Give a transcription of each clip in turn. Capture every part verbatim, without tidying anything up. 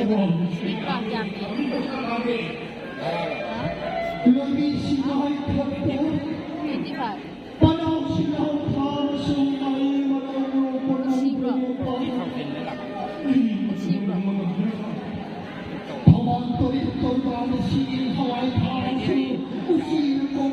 ꯂꯨꯄꯥ ꯀꯌꯥ ꯄꯤ? ꯍꯥ? ꯂꯣꯏꯕꯤꯁꯤꯡ ꯍꯥꯏꯈ꯭ꯔꯕꯗꯨ ꯇ꯭ꯋꯦꯟꯇꯤ ꯐꯥꯏꯚ꯫ ꯄꯅꯥꯎꯁꯤꯡ ꯍꯧꯈ꯭ꯔꯕꯁꯨ ꯃꯔꯩ ꯃꯔꯩ ꯂꯣꯛꯄ ꯁꯤꯕ꯭ꯔꯣ? ꯅꯪꯕꯨ ꯁꯤꯕ꯭ꯔꯣ? ꯊꯧꯕꯥꯜ ꯇꯣꯏ ꯇꯣꯏꯕ ꯃꯁꯤꯒꯤ ꯍꯋꯥꯏ ꯊꯥꯔꯁꯨ ꯎꯆꯤꯅ ꯀꯣ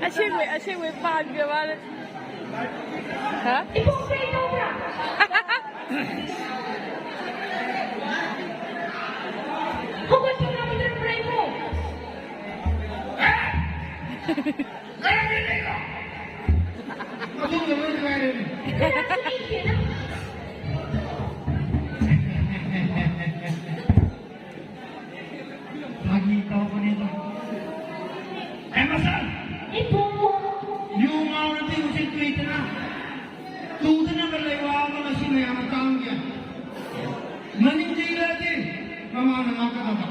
ꯑꯁꯦꯡꯕꯩ, ꯑꯁꯦꯡꯕꯩ ꯄꯥꯟꯈ꯭ꯔ ꯃꯥꯜꯂꯦ꯫ ꯍꯥ? ꯐꯥꯒꯤ ꯇꯧꯕꯅꯤꯗ꯫ ꯑꯦ, ꯃꯁꯜ! ꯏꯄꯨ! ꯌꯨ ꯉꯥꯎꯔꯗꯤ ꯍꯧꯖꯤꯛ ꯂꯩꯇꯅ ꯇꯨꯗꯅꯕ ꯂꯩ ꯋꯥ ꯑꯃ ꯉꯁꯤ ꯃꯌꯥꯝ ꯃꯇꯥꯡꯒꯤ꯫ ꯃꯅꯤꯡꯗ ꯏꯜꯂꯗꯤ ꯃꯃꯥꯡꯗ ꯉꯥꯛꯀꯗꯕ꯫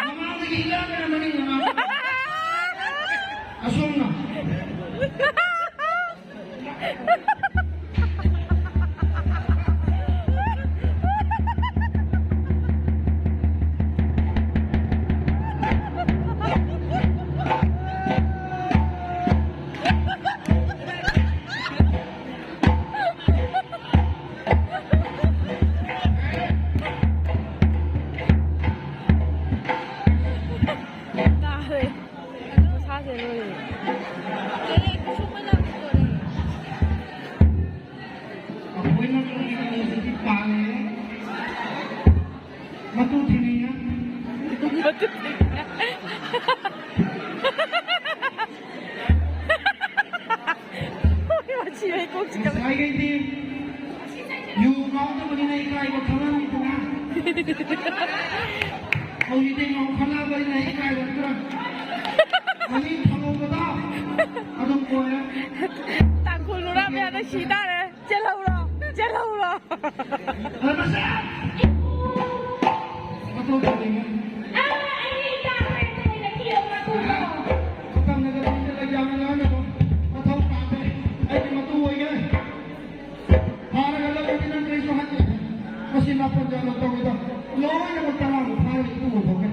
ꯃꯃꯥꯡꯗꯒꯤ ꯏꯜꯂꯒꯅ ꯃꯅꯤꯡꯗ ꯉꯥꯛꯀꯗꯕ꯫ ꯑꯁꯣꯝꯅ꯫ ꯇꯥꯔꯦ꯫ ꯃꯁꯥꯁꯦ ꯂꯣꯏꯔꯦ꯫ ꯑꯦ, ꯀꯩꯁꯨ ꯃꯥꯏꯅ ꯇꯧꯗꯣꯔꯦ꯫ ꯑꯩꯈꯣꯏꯅ ꯀꯔꯤ ꯀꯔꯤ ꯍꯧꯖꯤꯛꯇꯤ ꯄꯥꯜꯂꯦ꯫ ꯃꯇꯨ ꯊꯤꯅꯤꯡꯉꯦ꯫ ꯃꯇꯨ ꯊꯤꯅꯤꯡꯉꯦ꯫ ꯃꯁꯤ ꯑꯩ ꯀꯣꯛ ꯆꯤꯛꯀꯜꯂꯦ꯫ ꯉꯁꯥꯏꯈꯩꯗꯤ ꯌꯨ ꯉꯥꯎꯗꯕꯅꯤꯅ ꯏꯀꯥꯏꯕ ꯈꯪꯉꯝꯃꯤꯗꯅ꯫ ꯍꯧꯖꯤꯛꯇꯤ ꯉꯥꯎꯈꯠꯂꯛꯑꯕꯅꯤꯅ ꯏꯀꯥꯏꯔꯛꯇ꯭ꯔꯦ꯫ ꯃꯃꯤꯡ ꯊꯣꯟꯕꯗꯣ ꯑꯗꯨꯝ ꯑꯣꯏꯔꯦ꯫ ꯇꯥꯡꯈꯨꯜ ꯅꯨꯔꯥ ꯃꯌꯥꯝꯅ ꯁꯤ ꯇꯥꯔꯦ꯫ ꯆꯦꯜꯍꯧꯔꯣ, ꯆꯦꯜꯍꯧꯔꯣ꯫ ꯑꯗ ꯃꯁꯦ! ꯃꯇꯧ ꯇꯧꯅꯤꯡꯉꯦ꯫ ꯃꯇꯝꯅꯒ ꯂꯩꯇꯅ ꯌꯥꯝꯅ ꯉꯥꯡꯒꯅꯨ꯫ ꯃꯊꯧ ꯇꯥꯗꯦ꯫ ꯑꯩꯒꯤ ꯃꯇꯨ ꯑꯣꯏꯒꯦ꯫ ꯐꯥꯔꯒ ꯂꯧꯔꯗꯤ ꯅꯪ ꯀꯔꯤꯁꯨ ꯍꯥꯏꯗꯦ꯫ ꯃꯁꯤ ꯃꯥꯄꯟ ꯌꯥꯝꯅ ꯇꯧꯏꯗ꯫ ꯂꯣꯏꯅꯃꯛ ꯇꯔꯥꯃꯨꯛ ꯐꯥꯔꯒ ꯏꯇꯨ ꯑꯣꯏꯊꯣꯛꯀꯅꯤ꯫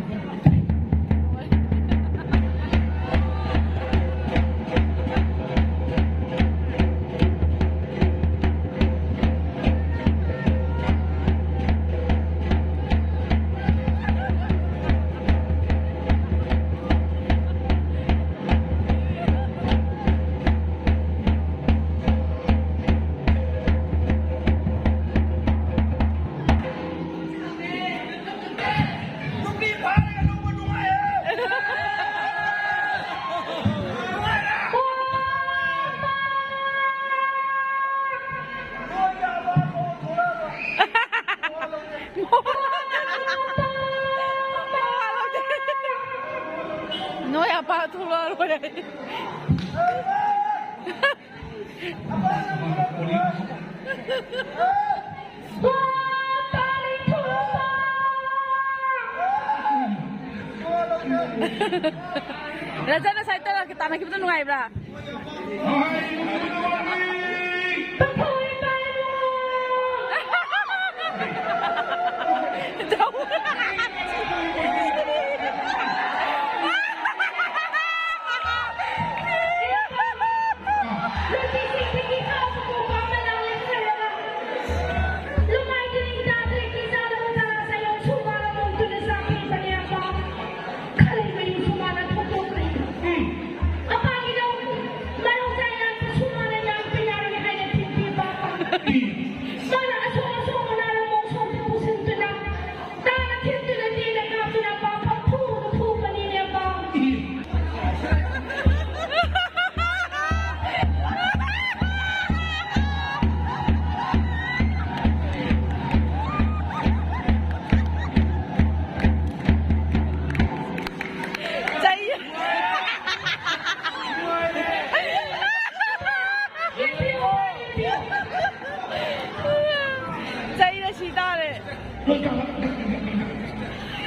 ꯅꯨꯄꯤ ꯐꯥꯔꯒ ꯂꯧꯕ ꯅꯨꯡꯉꯥꯏꯌꯦ꯫ ꯅꯨꯡꯉꯥꯏꯔꯦ꯫ ꯅꯣꯏꯒꯤ ꯑꯃ ꯀꯣꯟ ꯊꯣꯔꯛꯑꯔꯣꯏ꯫ ꯅꯣꯏ ꯑꯄꯥ ꯊꯣꯛꯂꯛꯑꯔꯣꯏ꯫ ꯔꯖꯥ, ꯉꯁꯥꯏ ꯇꯧꯔꯛꯀꯦ ꯇꯥꯟꯅꯈꯤꯕꯗꯣ ꯅꯨꯡꯉꯥꯏꯕ꯭ꯔꯥ?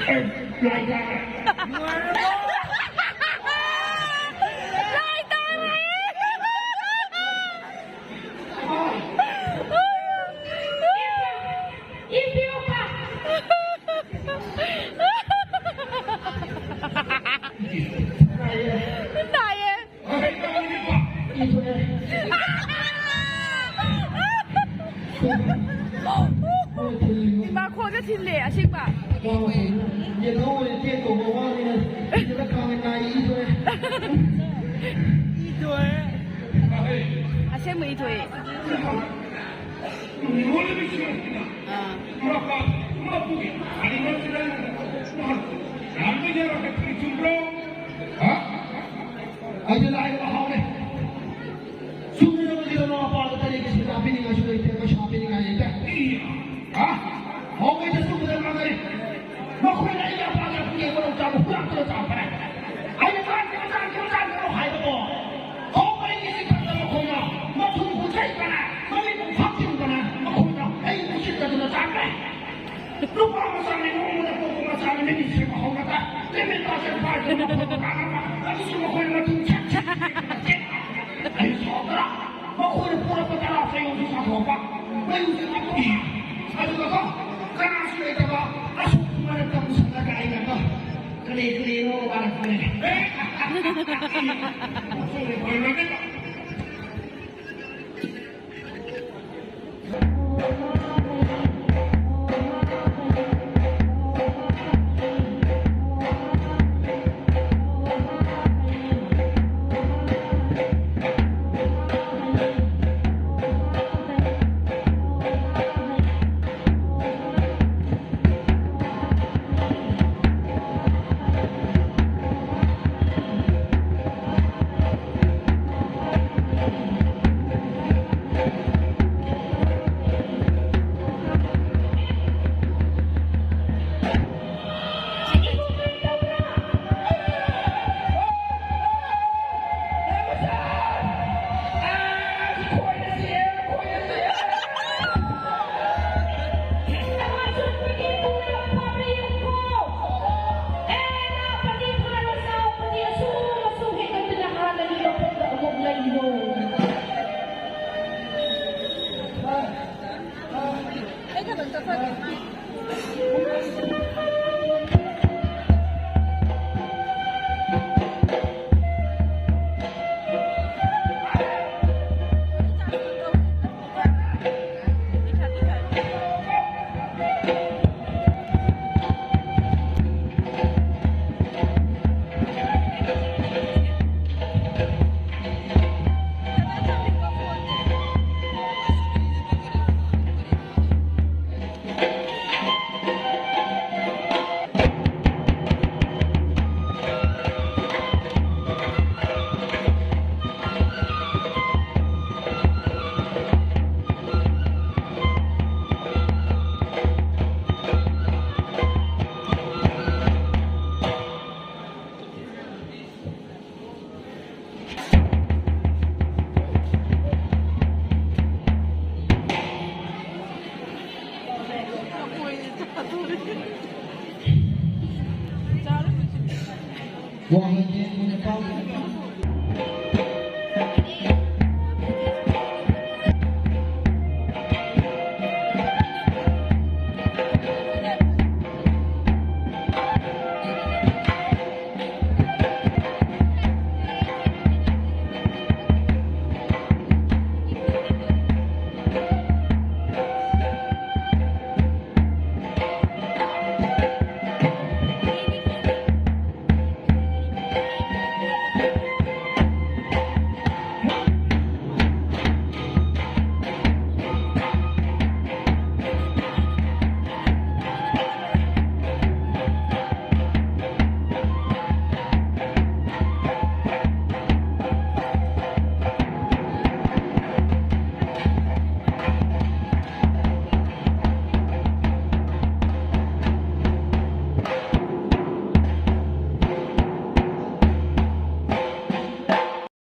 ꯑꯦ, ꯂꯥꯏ ꯇꯥꯔꯦ꯫ ꯂꯥꯏ ꯇꯥꯔꯦ꯫ ꯏꯄ꯭ꯌꯣꯄ꯫ ꯇꯥꯏꯌꯦ꯫ ꯏꯃꯥ ꯈꯣꯟꯒ ꯊꯤꯜꯂꯦ ꯑꯁꯦꯡꯕ꯫ ꯑꯁꯦꯡꯕ ꯏ ꯊꯣꯛꯑꯦ꯫ ꯑꯥ꯫ ꯍꯥ? ꯑꯩꯗꯤ ꯂꯥꯏꯔꯕ ꯍꯥꯎꯔꯦ꯫ ꯁꯨꯡꯅ ꯅꯪꯒꯤꯗ ꯃꯃꯥ ꯃꯄꯥꯗ ꯇꯔꯦꯠꯀꯤ ꯁꯦꯟꯖꯥ ꯄꯤꯅꯤꯡꯉꯥꯏꯁꯨ ꯂꯩꯇꯦ, ꯄꯩꯁꯥ ꯄꯤꯅꯤꯡꯉꯥꯏ ꯂꯩꯇꯦ꯫ ꯍꯥ? ꯍꯥꯎꯕꯩꯗ ꯁꯨꯡꯅ ꯉꯥꯡꯅꯔꯦ꯫ ꯃꯈꯣꯏꯅ ꯑꯩꯒꯤ ꯑꯄꯥꯗ ꯌꯦꯡꯕ ꯂꯧ ꯆꯥꯕ ꯍꯨꯔꯥꯟꯗꯨꯅ ꯆꯥꯕꯅꯦ꯫ ꯑꯩꯅ ꯆꯥꯈꯤꯕ, ꯆꯥꯈꯤꯕ, ꯆꯥꯈꯤꯕ ꯍꯥꯏꯕꯗꯣ꯫ ꯍꯥꯎꯕꯩꯒꯤ ꯆꯤꯛꯊꯠꯅ ꯃꯈꯣꯏꯅ ꯃꯊꯨꯝ ꯍꯨꯠꯆꯩꯕꯅꯦ, ꯃꯃꯤꯠ ꯐꯥꯛꯆꯤꯟꯕꯅꯦ, ꯃꯈꯣꯏꯅ ꯑꯩ ꯎꯁꯤꯠꯇꯗꯨꯅ ꯆꯥꯈ꯭ꯔꯦ꯫ ꯅꯨꯄꯥ ꯃꯆꯥꯅꯤ, ꯅꯣꯡꯃꯗ ꯄꯣꯛꯄ ꯃꯆꯥꯅꯤ, ꯃꯤꯅꯤꯁꯦ ꯃꯍꯧꯅ ꯇꯥꯏ꯫ ꯂꯤꯃꯤꯠ ꯇꯥꯁꯦ ꯄꯥꯏꯗꯨꯅ ꯃꯈꯣꯏꯕꯨ ꯀꯥꯟꯅꯕ, ꯑꯗꯨꯁꯨ ꯃꯈꯣꯏꯅ ꯃꯇꯨꯡ ꯆꯠ-, ꯆꯠ-, ꯆꯠ-, ꯆꯠ-, ꯑꯩ ꯁꯥꯎꯗ꯭ꯔꯥ? ꯃꯈꯣꯏꯅ ꯄꯨꯔꯛꯄ ꯇꯔꯥ ꯆꯌꯣꯜꯁꯨ ꯆꯥꯊꯣꯛꯄ, ꯃꯌꯨꯝꯁꯦ ꯄꯤꯛꯄꯤ꯫ ꯑꯗꯨꯒꯀꯣ, ꯀꯅꯥꯁꯨ ꯂꯩꯇꯕ, ꯑꯁꯨꯛ ꯃꯔꯛꯇ ꯄꯨꯁꯜꯂꯒ ꯑꯩꯅꯀꯣ, ꯀꯔꯤ ꯀꯔꯤꯅꯣ ꯋꯥꯔꯛꯄꯅꯦ꯫ ꯑꯦ! ꯃꯈꯣꯏꯅ ꯂꯣꯏꯔꯒ ꯋꯥꯍꯩ ꯂꯦꯡꯗꯅ ꯄꯥꯎ